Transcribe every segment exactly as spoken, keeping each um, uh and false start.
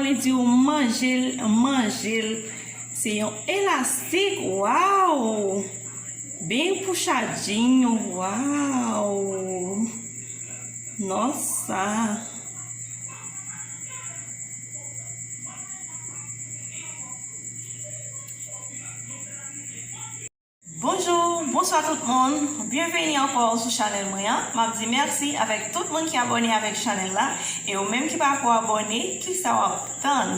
Mwen di w manje l, manje l. Se yon elastik, waw! Beny pou chadjin, waw! Nòsa. Bonjou, bonswa tout moun. Byenveni ankò sou chanèl mwen an. M ap di mèsi avèk tout moun ki abòne avèk chanèl la. E ou menm ki pako abòne, kisa w ap tann?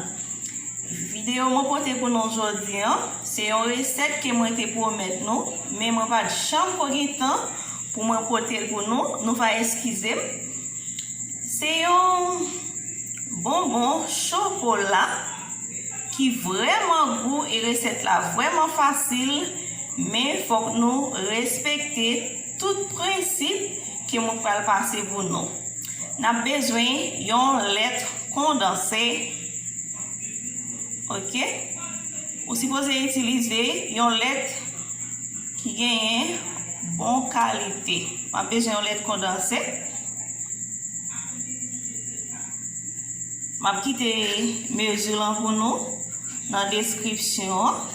Videyo mwen pote pou nou jodi an, se yon resèt ke mwen te pwomèt nou, men mwen pa t janm ko gen tan pou mwen pote l pou nou. Nou va eskize m. Se yon bonbon chokola ki vrèman gou e resèt la vrèman fasil, men fòk nou respekte tout prensip ke mwen pral pase pou nou. N ap bezwen yon lèt kondanse. Oke? Ou sipoze itilize yon lèt ki genyen bon kalite. M ap bezwen yon lèt kondanse. M ap kite mezi lan pou nou nan deskripsyon an.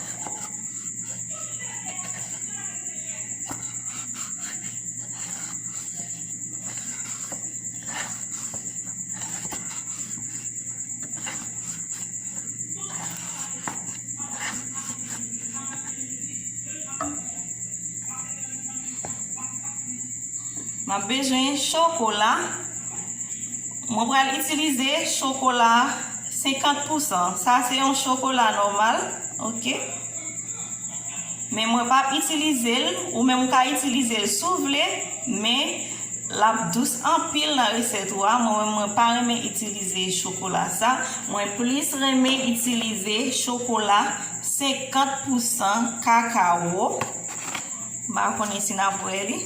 M ap bezwen chokola. Mwen pral itilize chokola senkant pousan. Sa se yon chokola nòmal, oke? Men mwen p ap itilize l, ou menm ou ka itilize l si w vle, men l ap dous anpil nan resèt ou a. Mwen menm, mwen pa renmen itilize chokola sa. Mwen plis renmen itilize chokola senkant pousan kakawo. M pa konnen si n ap wè li.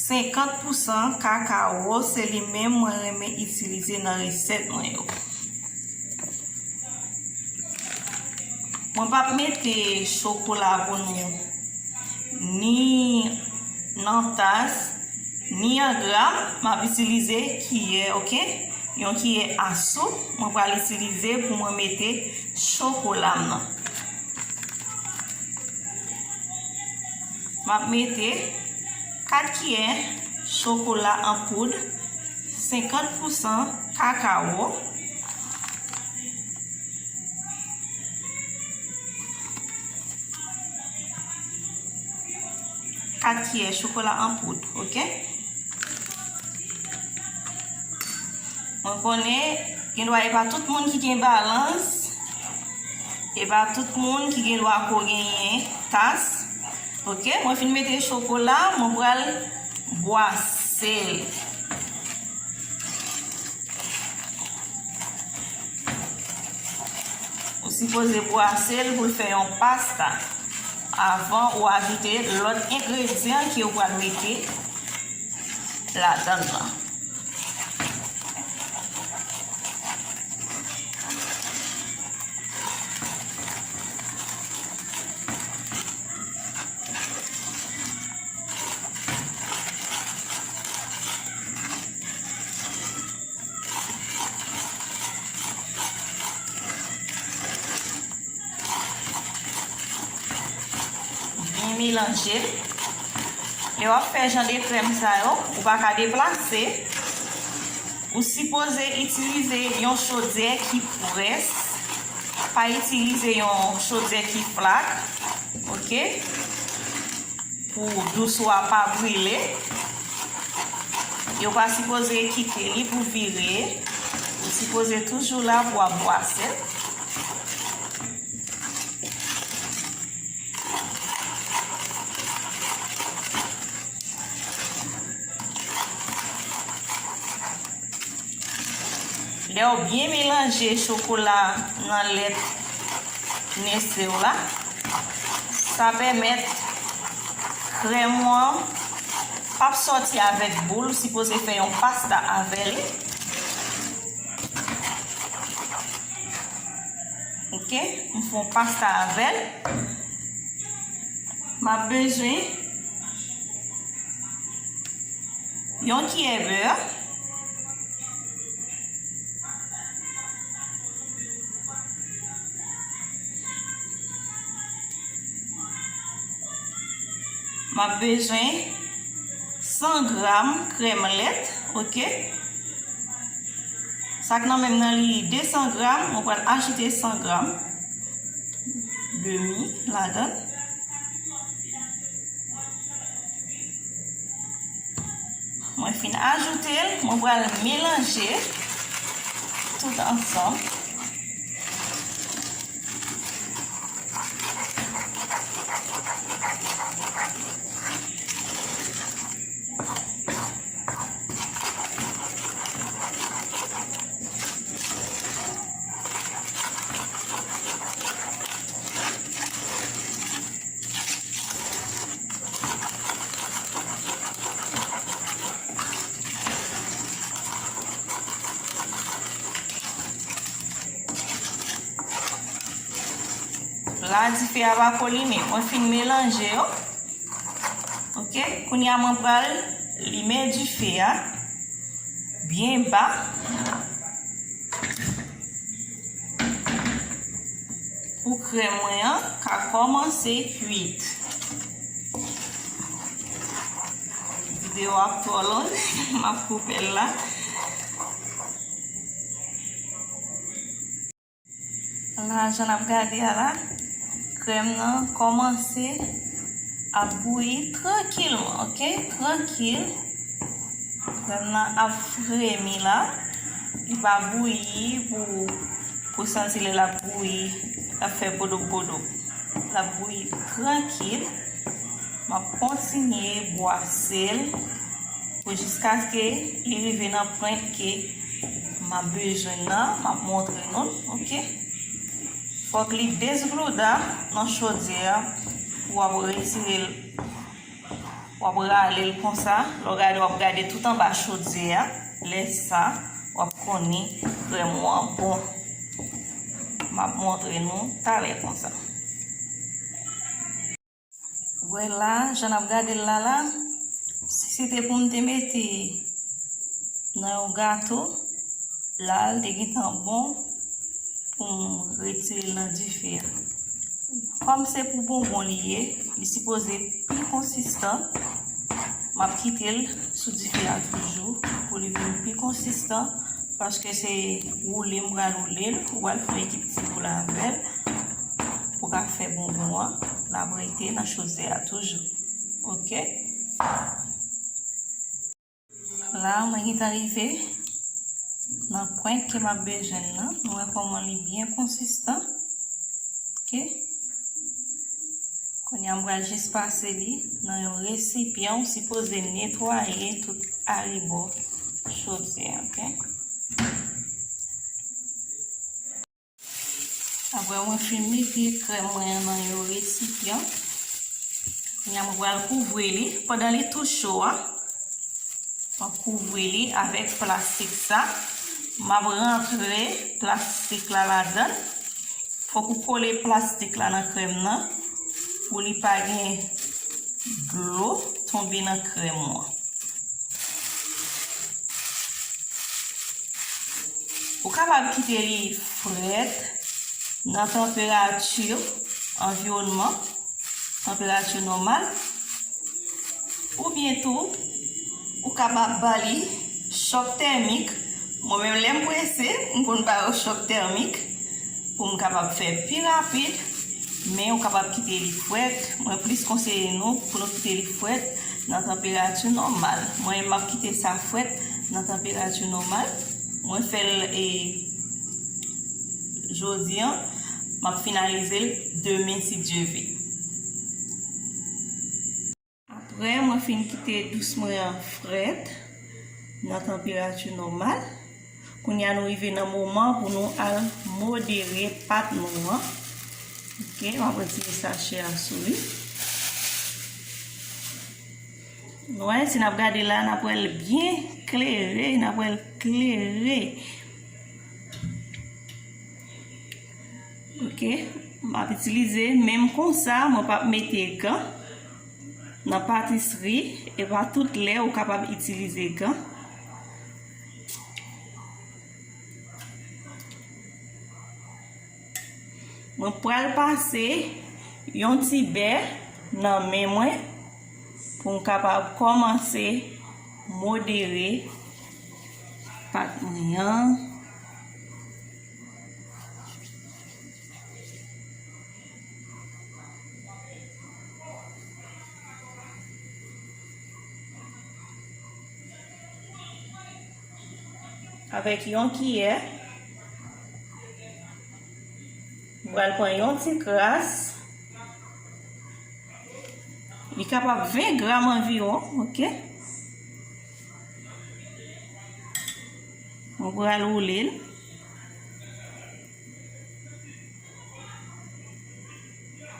Senkant pousan kakawo, se li menm mwen renmen itilize nan resèt mwen yo. Mwen p ap mete chokola pou nou ni nan tas, ni an gram. M ap itilize kiyè, oke? Yon kiyè a soup, mwen pral itilize pou mwen mete chokola m nan. M ap mete kat kiyè chokola an poud, senkant pousan kakawo, kat kiyè chokola an poud, oke? Mwen konnen, gen dwa e pa tout moun ki gen balans, e pa tout moun ki gen dwa ko genyen tas. Oke, mwen fin mete chokola, mwen pral bwase l. Ou sipoze bwase l pou l fè yon pasta avan ou ajoute lòt engredyan ke ou pral mete ladann lan. Byen melanje. Lè w ap fè jan de krèm sa yo, ou pa ka deplase. Ou sipoze itilize yon chodyè ki près. Pa itilize yon chodyè ki flat. Oke? Pou dous ou a pa brile. E ou pa sipoze kite li pou vire. Ou sipoze toujou la pou w ap bwase l. Lè w byen melanje chokola nan lèt Nestlé w la, sa pèmèt krèm ou an p ap sòti avèk boul, ou sipoze fè yon pasta avè li. Oke, m fè yon pasta avè l. M ap bezwen yon kiyè bè, M ap bezwen san gram krèm lèt, oke? Sa k nan men m nan li de san gram, mwen pral ajoute san gram demi ladan l. Mwen fin ajoute l, mwen pral melanje tout ansanm. La, dife a pa ko limen. Mwen fin melanje yo. Oke, kounye a mwen pral limen dife a byen ba. Pou krèm mwen an ka kòmanse kuit. Videyo ap twò long, m ap koupe l la. La, jan n ap gade a la, krèm nan kòmanse ap bouyi trankilman, oke? Trankil. Krèm nan ap fremi la. Li pa bouyi pou, pou santi lè l ap bouyi, l ap fè bodop bodop. L ap bouyi trankil. M ap kontinye bwase l pou jiskaske li rive nan pwent ke m ap bezwen nan, m ap montre nou l, oke? Fòk li dezglouda nan chodyè a pou w ap retire l, w ap rale l konsa. Lè w gade, w ap gade tout anba chodyè a. Lè sa, w ap konnen krèm ou an bon. M ap montre nou talè konsa. Wè la, jan n ap gade l la la, si se te pou m te mete nan yon gato, la l te gentan bon pou m retire l nan dife a. Kòm se pou bonbon li ye, li sipoze pi konsistan. M ap kite l sou dife a toujou pou li vin pi konsistan. Paske se woule m pral woule l, ou pral fè yon ti boul avè l pou ka fè bonbon an, l ap rete nan chodyè a toujou. Oke? La, mwen gentan rive nan pwent ke m ap bezwen nan. Nou wè kòman li byen konsistan. Oke? Kounye a, m pral jis pase li nan yon resipyan. Ou sipoze netwaye tout arebò chodyè, oke? Apre mwen fin mete krèm mwen an nan yon resipyan, kounye a mwen pral kouvri li. Pandan li tou cho a, mwen kouvri li avèk plastik sa. M ap rantre plastik la ladan l. Fòk ou kole plastik la nan krèm nan pou li pa gen dlo tonbe nan krèm ou an. Ou kapab kite li frèt nan tanperati anviwònman, tanperati nòmal, oubyen tou, ou kapab ba li chòk tèmik. Mwen menm, lè m prese, m konn ba yo chòk tèmik pou m kapab fè pi rapid, men ou kapab kite li frèt. Mwen plis konseye nou pou nou kite li frèt nan tanperati nòmal. Mwen, m ap kite sa frèt nan tanperati nòmal. Mwen fè l, e, jodi an, m ap finalize l demen, si Dye ve. Apre mwen fin kite dous mwen an frèt nan tanperati nòmal, kounye a nou rive nan moman pou nou al modere pat nou an. Oke, m ap retire sachè a sou li. Nou wè, si n ap gade la, n ap wè l byen klere, n ap wè l klere. Oke, m ap itilize men m konsa, mwen p ap mete gan. Nan patisri, e pa tout lè ou kapab itilize gan. Mwen pral pase yon ti bè nan men mwen. Pou m kapab kòmanse modere pat mwen an. Avèk yon kiyè, m pral pran yon ti kras. Li kapab ven gram anviwon, oke? Mwen pral woule l.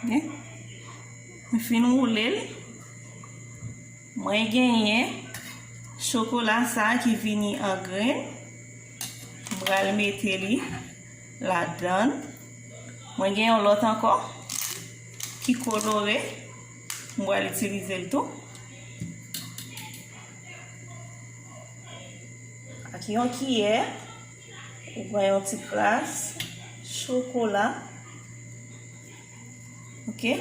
Oke? Mwen fin woule l. Mwen genyen chokola sa a ki vini an grenn. Mwen pral mete li ladan l. Mwen gen yon lòt ankò ki kolore. Mwen pral itilize l tou. Ak yon kiyè, ou pran yon ti kras chokola. Oke?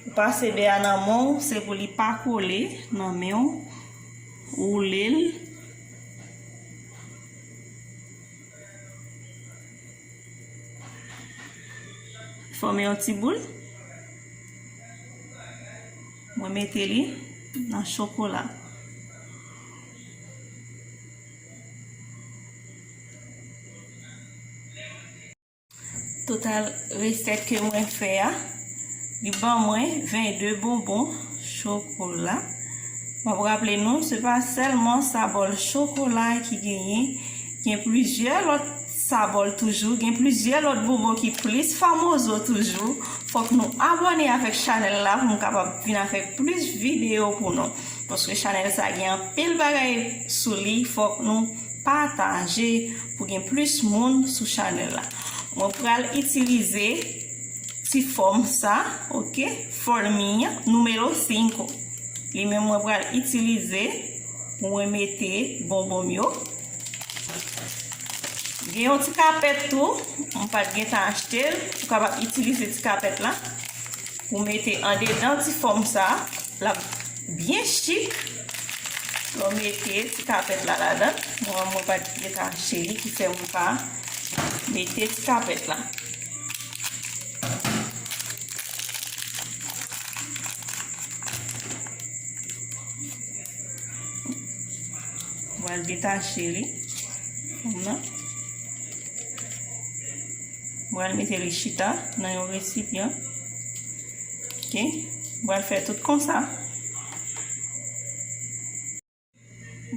Ou pase bè a nan men w, se pou li pa kole nan men w. Woule l. Fòme yon ti boul. Mwen mete li nan chokola. Total resèt ke mwen fè a, li ban mwen vennde bonbon chokola. M ap raple nou, se pa sèlman sabòl chokola ki genyen, gen plizyè lòt sabòl toujou, gen plizyè lòt bonbon ki plis famozo toujou. Fòk nou abòne avèk chanèl la pou m kapab vin avèk plis videyo pou nou. Paske chanèl sa gen anpil bagay sou li, fòk nou pataje pou gen plis moun sou chanèl la. Mwen pral itilize ti fòm sa, oke? Fòm mi an, nimewo senk. Li menm mwen pral itilize pou mwen mete bonbon m yo. Gen yon ti kapèt tou, mwen pa t gentan achte l, ou kapab itilize ti kapèt la pou mete andedan ti fòm sa, l ap byen chik. Lè w mete ti kapèt la ladan, mwen, mwen pa t gentan achte li, ki fè mwen pa mete ti kapèt la. Mwen al detache li. Kòm nan. Mwen al mete li chita nan yon resipyan. Oke. Mwen al fè tout konsa.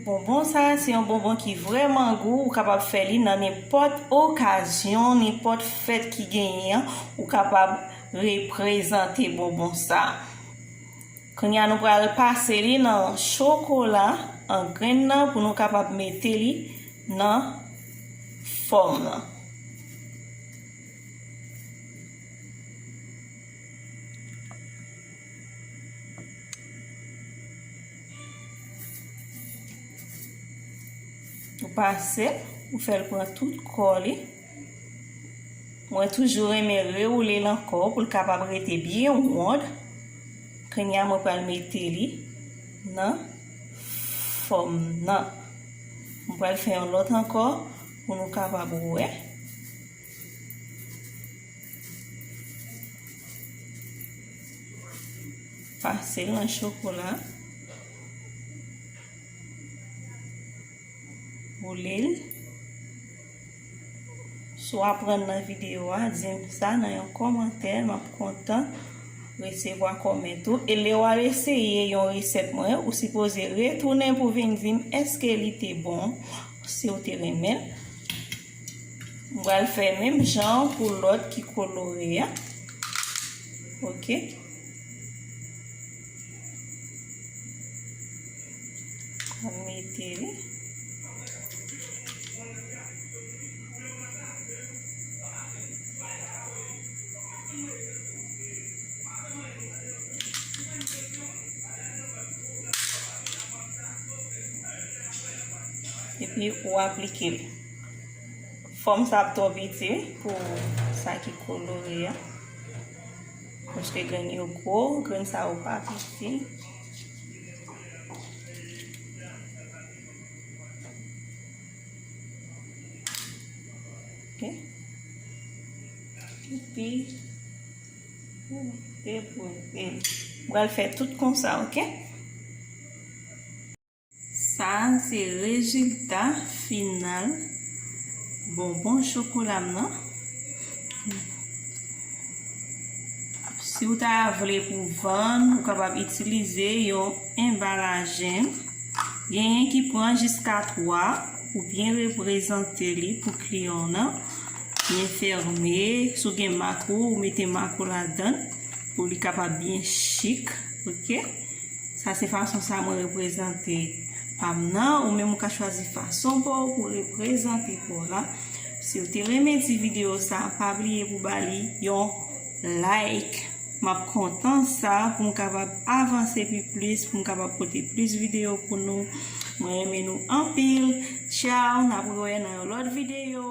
Bonbon sa, se yon bonbon ki vrèman gou. Ou kapab fè li nan nenpòt okazyon, nenpòt fèt ki genyen an, ou kapab reprezante bonbon sa. Kounye a, nou pral pase li nan chokola an grenn nan pou nou kapab mete li nan fòm nan. Ou pase, ou fè l pran tout kò li. Mwen toujou renmen rewoule l ankò pou l kapab rete byen wonn. Kounye a, mwen pral mete li nan fòm nan. Mwen pral fè yon lòt ankò pou nou kapab wè. Pase l nan chokola. Woule l. Si w aprann nan videyo a, di m sa nan yon kòmantè, m ap kontan resevwa kòmantè w. E lè w al eseye yon resèt mwen, ou sipoze retounen pou vin di m èske li te bon, si w te renmen l. M pral fè menm jan pou lòt ki kolore a. Oke. Mwen mete li. Epi ou aplike l. Fòm sa ap twò piti pou sa ki kolore a. Paske grenn yo gwo, grenn sa yo pa piti. Ok. Epi, depoze. M pral fè tout konsa, ok? Sa a se rezilta final bonbon chokola m nan. Si w ta vle pou vann, ou kapab itilize yon enbalaje. Genyen ki pran jiska twa, ou byen reprezante li pou kliyan w nan. Byen fèmen. Si w gen mak ou, ou mete mak ou ladan l pou li kapab byen chik. Ok? Sa se fason sa mwen reprezante pa m nan. Ou menm ou ka chwazi fason pa w pou w reprezante pa w la. Si w te renmen ti videyo sa, pa bliye pou ba li yon like. M ap kontan sa pou m kapab avanse pi plis, pou m kapab pote plis videyo pou nou. Mwen renmen nou anpil. Tchaw, n ap rewè nan yon lòt videyo.